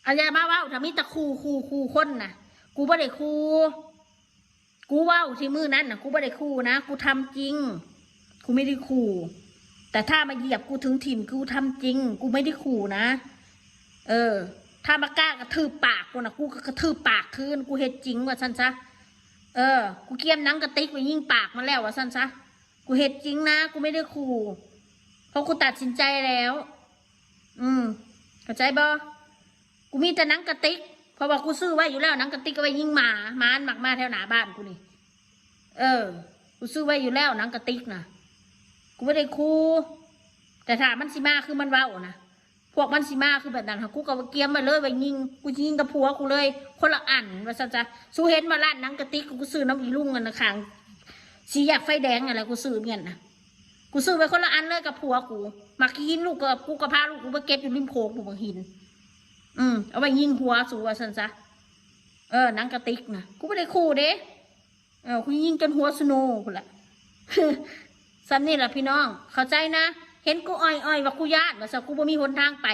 ອັນ ຢ່າມາເວົ້າ ຖ້າມີແຕ່ຂູ່ ຂູ່ ຂູ່ຄົນນະ ກູບໍ່ໄດ້ຂູ່. ກູເວົ້າທີ່ມື້ນັ້ນນະ ກູບໍ່ໄດ້ຂູ່ນະ ກູທຳຈິງ ກູບໍ່ໄດ້ຂູ່. ແຕ່ຖ້າມາຢຽບກູເຖິງຖິ່ນ ກູທຳຈິງ ກູບໍ່ໄດ້ຂູ່ນະ. ເອີ ຖ້າມາກ້າກະຖືບປາກກູນະ ກູກໍກະຖືບປາກຄືນ ກູເຮັດຈິງ ວ່າຊັ້ນຊະ. ເອີ ກູກຽມໜັງກະຕິກໄວ້ຍິງປາກມັນແລ້ວ ວ່າຊັ້ນຊະ. ກູເຮັດຈິງນະ ກູບໍ່ໄດ້ຂູ່ ເພາະກູຕັດສິນໃຈແລ້ວ. ອືມ ເຂົ້າໃຈບໍ່? ກູມີແຕ່ໜັງກະຕິກ ເພາະວ່າກູຊື້ໄວ້ຢູ່ແລ້ວ ໜັງກະຕິກເອົາໄວ້ຍິງໝາ ໝາມັກມາແຖວໜ້າບ້ານກູນີ້. ເອີ ກູຊື້ໄວ້ຢູ່ແລ້ວໜັງກະຕິກນະ ກູບໍ່ໄດ້ຂູ່. ແຕ່ຖ້າມັນຊິມາຄືມັນເວົ້ານະ ພວກມັນຊິມາຄືແບບນັ້ນຫະ ກູກໍກຽມໄວ້ເລີຍ ໄວ້ຍິງ ກູຊິຍິງກັບຜົວກູເລີຍ ຄົນລະອັນ ວ່າຊັ້ນຊະ. ສູເຫັນບໍ່ ຮ້ານໜັງກະຕິກ ກູຊື້ນຳອີລຸງອັນນະ ຂ້າງສີ່ແຍກໄຟແດງຫັ້ນແຫຼະ ກູຊື້ແມ່ນນະ ກູຊື້ໄວ້ຄົນລະອັນເລີຍກັບຜົວກູ. ໝາກຫີນລູກກໍ ກູກໍພາລູກກູໄປເກັບຢູ່ລິມໂຂງພຸ້ນ ໝາກຫີນ. ອືມ ເອົາໄວ້ຍິງຫົວສູ ວ່າຊັ້ນຊະ. ເອີ ໜັງກະຕິກນະ ກູບໍ່ໄດ້ຂູ່ເດ້. ເອີ ກູຍິງຈົນຫົວສະໂນພຸ້ນລະ. ສ່ຳນີ້ລະພີ່ນ້ອງ ເຂົ້າໃຈນະ. ເຫັນກູອ້ອຍໆວ່າກູຢ້ານ ວ່າຊັ້ນ ກູບໍ່ມີຫົນທາງໄປ.